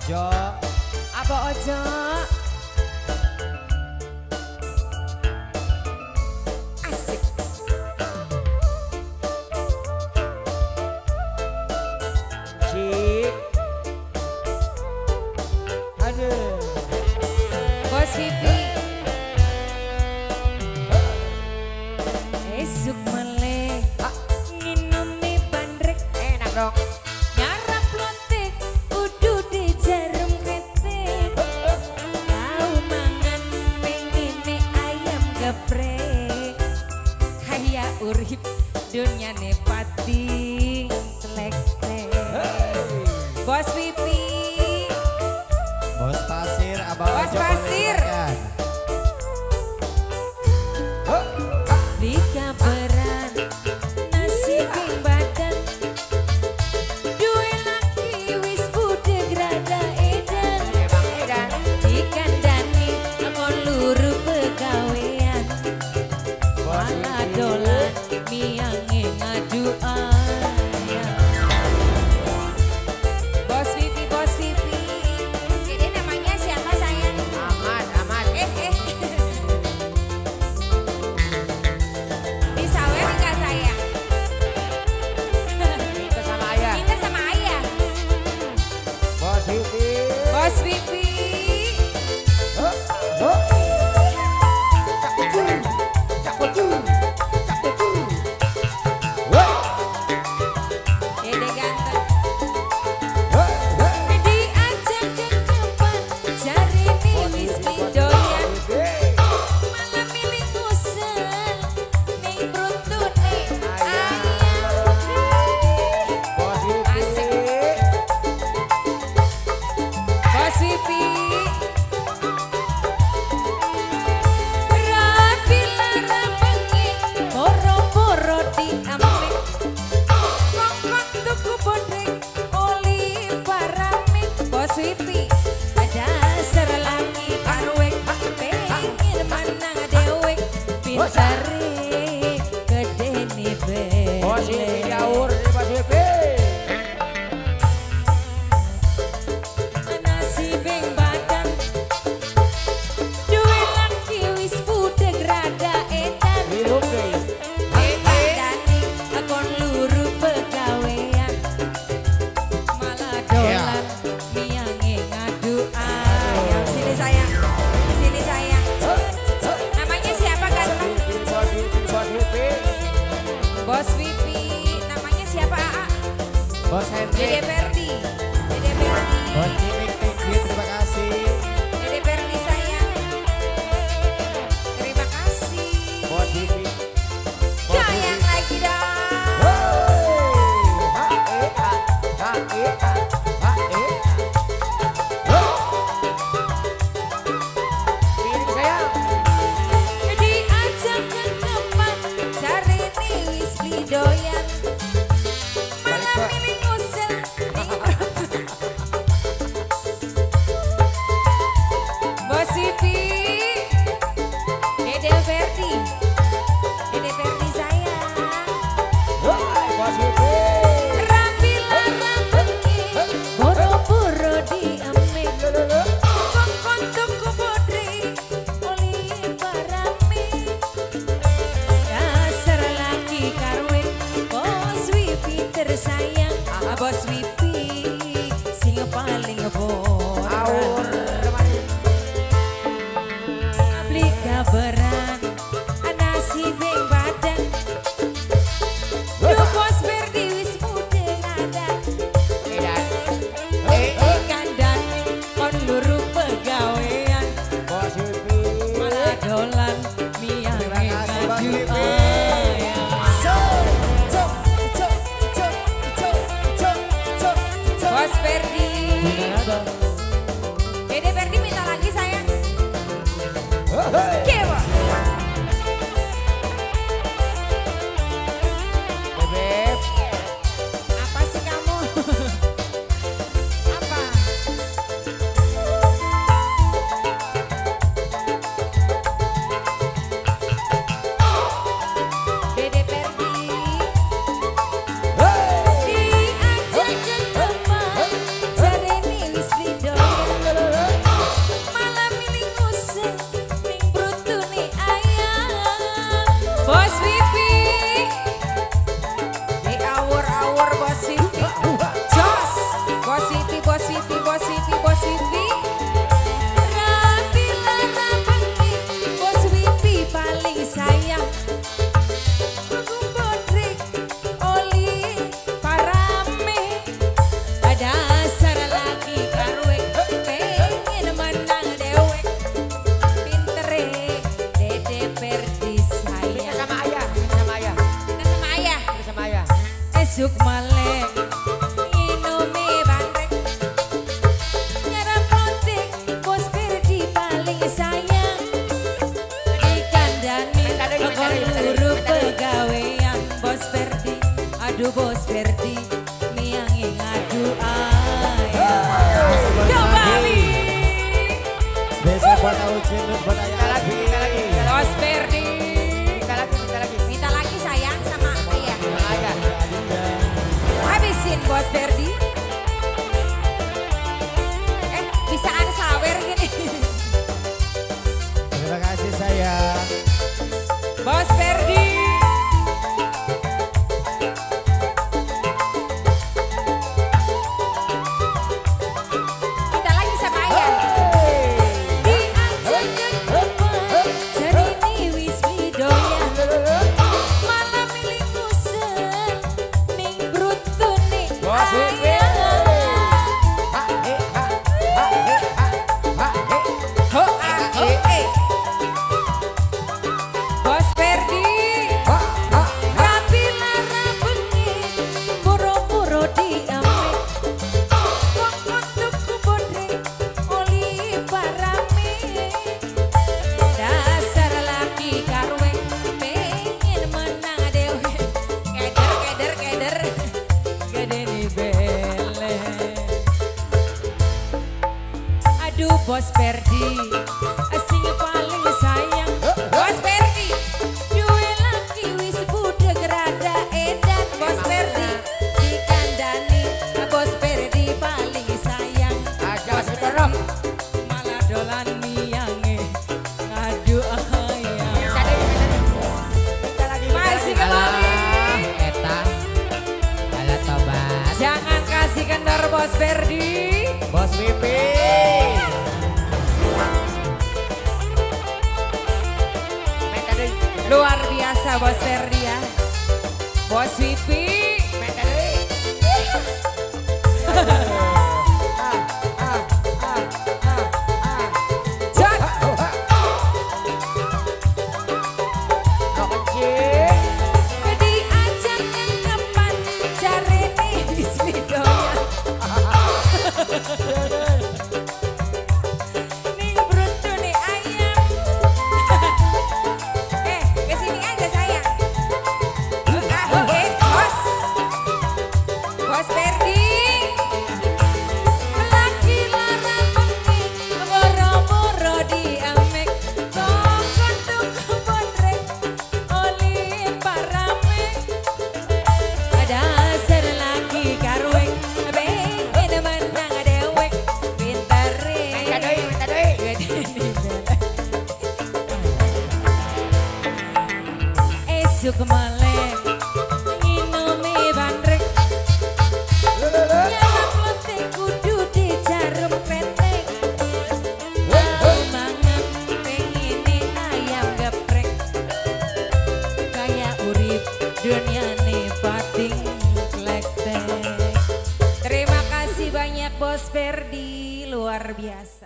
Ojo. Apa ojo? Asik. Cik. Aduh. Bos Vivi. Esuk meleh nginumi bandrek Enak dong. nyarap lotek udu di jarum kretek tau mangan pengine ayam geprek kaya urip dunyane pati tlek-tlek. Bos Vivi. Bos Pasir, Abang Bos Ojo boleh Pasir. silakan. Dikabaran nasib ing badan duwe laki wis budeg rada edan Emang edan. dikandani kon luru pegawean Bos malah Vivi. dolan miange ngadu ayam. Bos Vivi, Bos Vivi, ini namanya siapa sayang? Aman, aman. Disawer nggak sayang? Minta sama ayah. Minta sama ayah. Bos Vivi. Bos Vivi. Huh, huh. Cak kucu, cak kucu, cak kucu. Woi, Dede ganteng. woi, woi. Diajak ke depan, jarine wis doyan. Malah milih ngusel ning bruntune ayam. Bos Vivi. Asik. Bos Vivi. Rapi lara bengi, boro-boro diamik. Kongkon tuku bodrek, oli paramik. Bos Vivi, dasar laki karwek, pengen menang dewek, pintare gedene Bos Vivi belek. diaur nih Bos Vivi. Nasib ing badan duwe laki wis budeg rada edan. Hirup deh. Dikandani kon luru pegawean malah dolan miange ngadu ayam. Sini sayang, sini sayang. Namanya siapa ganteng? Bos Vivi, Bos Vivi. Bos Vivi. Namanya siapa AA? Bos Henry. Dede Ferdi. Dede Ferdi. Bos Cimik, thank you, terima kasih. Dede Ferdi sayang. Terima kasih. Bos Vivi. Bos Goyang Vivi. lagi dong. Hey, ha e ha, ha e ha, ha e ha. Huh. Piring sayang. Diajak ke depan, jarine wis beli doyan. Malah Balik, Pak. milih ngusel ning perut. Bos Vivi, Dede Ferdi, Dede Ferdi sayang. Hey, Bos Vivi. Rapi lara bengi, boro-boro diamik. Lo, lo, lo. Kongkon tuku bodri, oli parami. Dasar laki karwin, Bos Wifi tersayang. Ah, Bos Wifi, sing paling boran. Aur, mari. Beli kabaran, nasib ing badan. Duh Bos Ferdi wis mudeng ada. Edan. Kandhane kon luru pegawean. Bos Vivi. Malah dolan miange Terima kasih, Bos ngadu Vivi. ayam. So, cok, cok, cok, cok, cok, cok, cok. Bos Ferdi. Gimana, Bang? Dede Ferdi minta lagi sayang. Hey. Kewa. Esuk malek nginumi bandrek nyarap lotek Bos Ferdi paling sayang dikandani kon luru pegawean Bos Ferdi aduh Bos Ferdi miange ngadu ayam kembali spesial buat Aucin buat ayah lagi Bos Ferdi minta lagi sayang sama ayah. Habisin Bos Ferdi. Bisaan sawer gini. Terima kasih sayang. Bos Ferdi. Minta lagi sama ayah. Diajak ke depan, jarine wis doyan. Malah milih ngusel ning brutune ayah. Ha he ha ha he ha ha he Ho a ho e. Bos Ferdi. ha ha. Rapi lara bengi, boro-boro diamek. Kok tuku bodrek, oli barame. Dasar laki karweng, pengen menang dewe. Keder, keder, keder, gede nih bele. Aduh Bos Ferdi, sing paling sayang. Bos Ferdi, duwe laki wis budeg rada edan. Bos Ferdi, dikandani. Bos Ferdi paling sayang. Aja Mas Dorong. Malah dolan miange ngadu ayam. Minta lagi. Masih kembali. Eta. Alah tobat. Jangan kasih kendor Bos Ferdi. Bos Wipi. Minta deui. Luar biasa Bos Ferdi ya. Bos Wipi. Minta deui. Ah ah ah ah ah. Jat. Oh, ha. Rok kecil. Diajak yang kapan jarene wis doyan. Ning brutune ayam. Kesini aja sayang. Ah, oke, bos. Bos Ferdi. Laki lara bengi, boro-boro diamek. Kokon tuku bodrek, oli parame. Dasar laki karweng, pengen menang dewek. Pintere. Minta deui, minta deui. Esuk malek nginumi bandrek nyarap lotek kudu dijarum kretek tau mangan pengine ayam geprek kaya urip dunyane pating klektek. Terima kasih banyak Bos Ferdi, luar biasa.